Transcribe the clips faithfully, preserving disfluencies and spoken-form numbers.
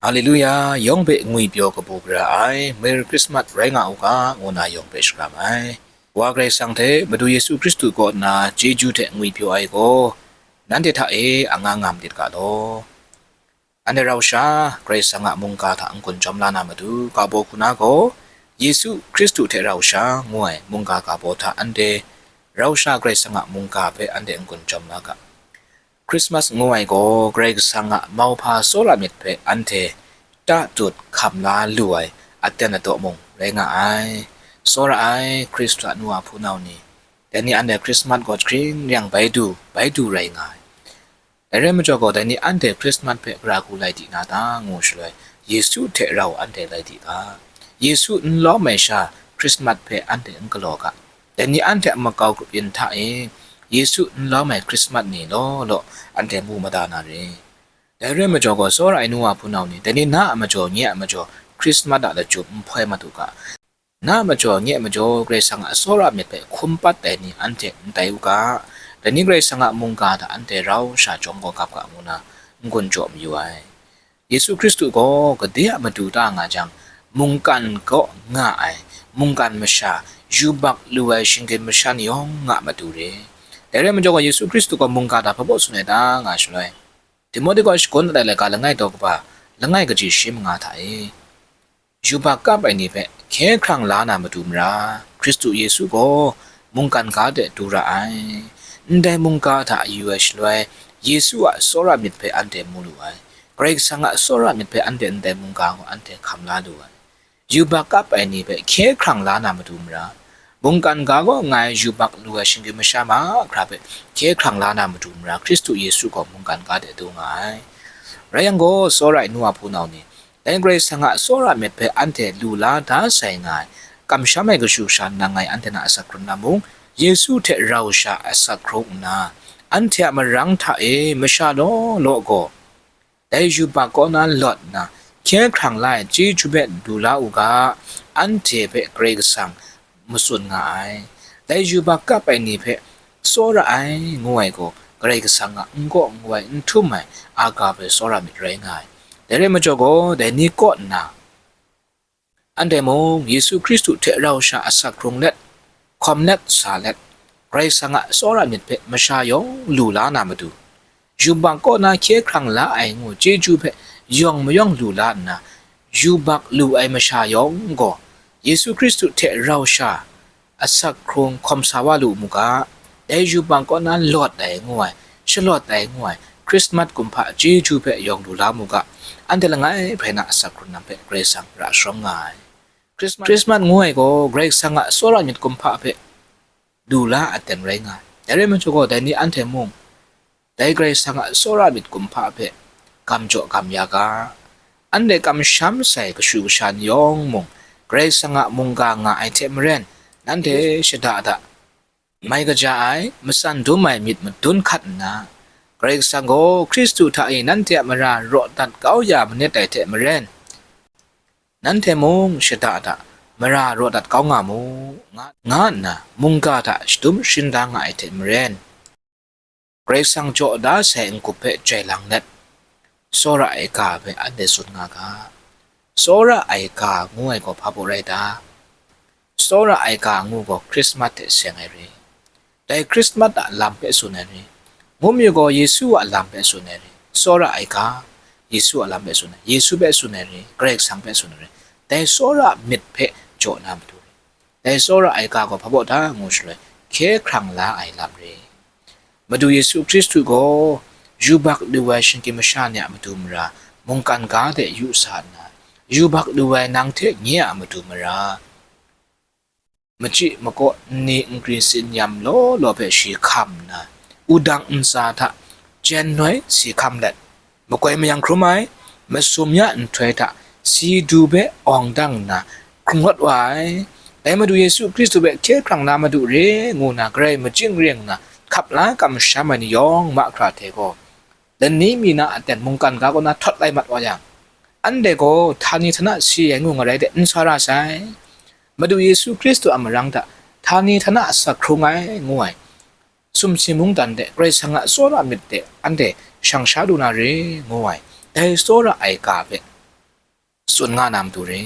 Haleluya, yawng hpe ngwipyaw kabu gara ai, Merry Christmas rai nga u ga, ngu na yawng hpe shakram ai. Wa Karai Kasang hte Madu Yesu Hkristu kaw nna chyeju hte ngwipyaw ai gaw, nanhte hta e anga nga madit ga law. Anhte rau sha, Karai Kasang a mungga hta n-gun jawm la na matu, ga baw hku na gaw, Yesu Hkristu hte rau sha, ngu ai mungga ga baw hta anhte rau sha Karai Kasang a mungga hpe anhte n-gun jawm la ga. Christmas ngu ai gaw Karai Kasang a mauhpa tsawra myit hpe anhte tatut hkam la lu ai aten ataw mung rai nga ai. Tsawra ai Hkristu a nu a hpunau ni, dai ni anhte Christmas gaw jahkring yang bai du, bai du rai nga ai. Dai rai majaw gaw, dai ni anhte Christmas hpe gara hku lai di na ta, ngu shaloi, Yesu hte rau anhte lai di ga. Yesu n lawm ai sha, Christmas hpe anhte n galaw ga. Dai ni anhte a makau grup yin hta e, Yesu n lawm ai Christmas ni law law anhte mu mada na re. Dai rai majaw gaw, tsawra ai nu wa hpunau ni, dai ni na a majaw, nye a majaw, Christmas a lachyum n hpoi mat u ga. Na a majaw, nye a majaw, Karai Kasang a tsawra myit hpe hkum pat ai ni anhte n tai u ga. Dai ni Karai Kasang a mungga hta anhte rau sha chyawm gaw gap ga ngu na n-gun jaw mayu ai. Yesu Hkristu gaw gade a matu ta nga jang, mungkan kaw nga ai, mungkan masha, yubak lu ai shinggyim masha ni yawng nga matu re. Dai rai majaw gaw, Yesu Hkristu gaw mungga hta hpa baw tsun ai ta nga shaloi, Timohti kaw shagun ai laika langai daw kaba, langai kaji shi manga hta e, yubak kap ai ni hpe hkye hkrang la na matu mara, Hkristu Yesu gaw mungkan ga de du ra ai. Ndai mungga hta yu ai shaloi, Yesu a tsawra myit hpe anhte mu lu ai. Karai Kasang a tsawra myit hpe anhte ndai mungga gaw anhte hkam la lu ai. Yubak kap ai ni hpe hkye hkrang la na matu mara, mungkan ga kaw nga ai yubak lu ai shinggyim masha mahkra hpe hkye hkrang la na matu mara, Hkristu Yesu gaw mungkan ga de du nga ai. Rai yang gaw, tsawra ai nu a hpunau ni, dai Karai Kasang a tsawra myit hpe anhte lu la da sai nga ai, kamsham ai kashu kasha nang ngai anhte na asak hkrung na mung, Yesu hte rau sha asak hkrung nna, anhte a marang hta e masha law law gaw, dai yubak kaw na lawt nna, hkye hkrang la ai chyeju hpe du la u ga, anhte hpe Karai Kasang matsun nga ai. Dai yubak kap ai ni hpe tsawra ai ngu ai gaw, Karai Kasang a n-gaw n-gawai n htum ai aga hpe tsawra myit rai nga ai. Dai rai majaw gaw, dai ni kaw nna, anhte mung Yesu Hkristu hte rau sha asak hkrung let, hkawm let sa let, Karai Kasang a tsawra myit hpe masha yawng lu la na matu, yubak kaw na hkye hkrang la ai ngu chyeju hpe yawng mayawng lu la nna, yubak lu ai masha yawng gaw Yesu Hkristu hte rau sha asak hkrung hkawm sa wa lu mu ga, dai yubak kaw na lawt ai ngu ai, shalawt ai ngu ai, Christmas kumhpa chyeju hpe yawng lu la mu ga, anhte langai hpe na asak hkrung lam hpe Karai Kasang ra sharawng nga ai. Christmas, Christmas ngu ai gaw Karai Kasang a tsawra myit kumhpa hpe lu la aten rai nga ai. Dai rai majaw gaw, dai ni anhte mung, dai Karai Kasang a tsawra myit kumhpa hpe gam jaw gam ya ga. Anhte kamsham sai kashu kasha ni yawng mung, Karai Kasang a mungga nga ai hte maren, nanhte shada da, mai kaja ai, matsan dum ai myit madun hkat nna, Karai Kasang gaw Hkristu hta e nanhte a mara raw dat kau ya manit ai hte maren, nanhte mung shada da, mara raw dat kau nga mu, nga, nga nna mungga hta shadum sharin da nga ai hte maren, Karai Kasang jaw da sai n-gup hpe jai lang let, tsawra ai ga hpe anhte tsun nga ga. Tsawra ai ga ngu ai gaw hpa baw rai ta? Tsawra ai ga ngu gaw Christmas hte seng ai re. Dai Christmas a lam hpe tsun ai re. Ngu mayu gaw Yesu a lam hpe tsun ai re. Tsawra ai ga, Yesu a lam hpe tsun ai, Yesu hpe tsun ai re, Karai Kasang hpe tsun ai re. Dai tsawra myit hpe jaw na matu re. Dai tsawra ai ga gaw hpa baw ta ngu shaloi, hkye hkrang la ai lam re. Madu Yesu Hkristu gaw yubak lu ai shinggyim masha ni a matu mara, mungkan ga de yu sa nna, yubak lu ai nang hte nye a matu mara, machyi makaw nni nkri tsin yam law law hpe shi hkam nna, wudang ntsa hta jen noi si hkam let, makoi mayang hkrum ai, masum ya nhtoi hta si du hpe awng dang nna hkrung rawt wa ai. Dai Madu Yesu Hkristu hpe hkye hkrang na madu re ngu na, garai majing re nna hkap la kamsham ai ni yawng mahkra hte gaw, lani mi na aten mungkan ga kaw na htawt lai mat wa yang, anhte gaw htani htana si ai ngu ngarai de n sa ra sai. Madu Yesu Hkristu a marang hta htani htana asak hkrung ai ngu ai, sumsing mungdan de Karai Kasang a tsawra myit de anhte shang sha lu na re, ngu ai, dai tsawra ai ga hpe tsun nga na matu re.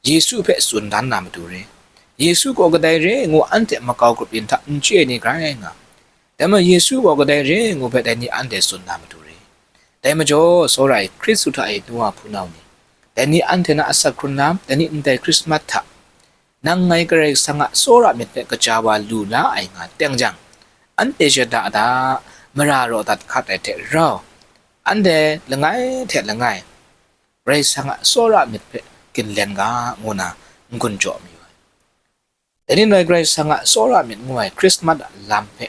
Yesu hpe tsun dan na matu re. Yesu gaw kadai re ngu anhte makau grup yin hta n chye ni grai nga. Dai majaw Yesu gaw kadai re ngu hpe dai ni anhte tsun na matu re. Dai majaw, tsawra ai Hkristu hta e nu wa hpunau ni, dai ni anhte na asak hkrun lam, dai ni ndai Hkrismat hta, nang ngai Karai Kasang a tsawra myit hpe kaja wa lu la ai nga teng jang, anhte shada da, mara raw dat hkat ai hte rau, anhte langai hte langai, Karai Kasang a tsawra myit hpe ginlen ga, ngu na n-gun jaw mayu ai. Dai ni ndai Karai Kasang a tsawra myit ngu ai Hkrismat a lam hpe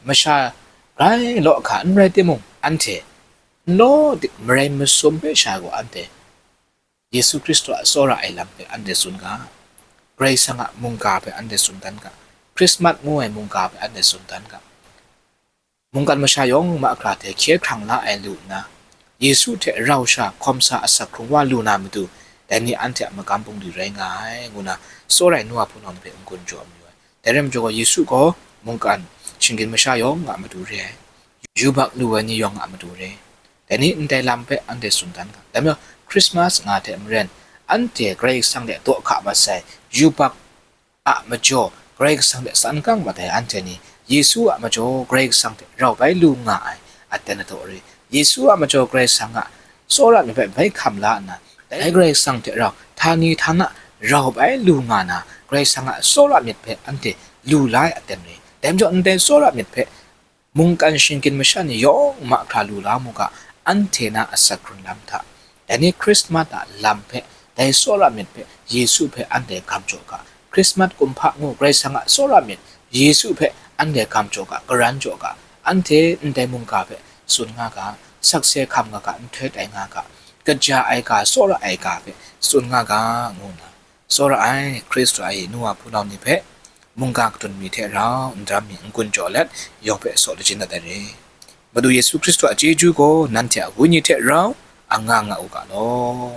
masha grai law hka n rai timung, anhte n law dik marai masum hpe sha gaw anhte Yesu Hkristu a tsawra ai lam hpe anhte tsun ga, Karai Kasang a mungga hpe anhte tsun dan ga, Hkrismat ngu ai mungga hpe anhte tsun dan ga. Mungkan masha yawng mahkra hte hkye hkrang la ai lu nna, Yesu hte rau sha hkawm sa asak hkrung wa lu na matu, dai ni anhte a magam bungli rai nga ai, ngu na tsawra ai nu wa hpunau ni hpe n-gun jaw mayu ai. Dai rai majaw gaw, Yesu gaw mungkan shinggyim masha yawng a matu re ai, yubak lu ai ni yawng a matu re. Dai ni ndai lam hpe anhte tsun dan ga. Dai majaw, Hkrismat nga hte maren, anhte Karai Kasang hte daw hka mat sai yubak a majaw Karai Kasang hte san kang mat ai anhte ni, Yesu a majaw Karai Kasang hte rau bai lu nga ai aten ataw re. Yesu a majaw Karai Kasang a tsawra myit hpe bai hkam la nna, dai Karai Kasang hte rau htani htana rau bai lu nga na, Karai Kasang a tsawra myit hpe anhte lu la ai aten re. Dai majaw, ndai tsawra myit hpe mungkan shinggyim masha ni yawng mahkra lu la mu ga, anhte na asak hkrun lam hta, dai ni Hkrismat a lam hpe, dai tsawra myit hpe, Yesu hpe anhte gam jaw ga, Hkrismat kumhpa ngu Karai Kasang a tsawra myit, Yesu hpe anhte gam jaw ga, karan jaw ga, anhte ndai mungga hpe tsun nga ga, sakse hkam nga ga, nhtoi tai nga ga, kaja ai ga, tsawra ai ga hpe tsun nga ga, ngu nna, tsawra ai Hkristu a nu wa hpunau ni hpe mungga kadun mi hte rau n daram mi n-gun jaw let, yawng hpe saw lachyum dat ai re. Madu Yesu Hkristu a chyeju gaw nanhte a wenyi hte rau anga nga u ga law.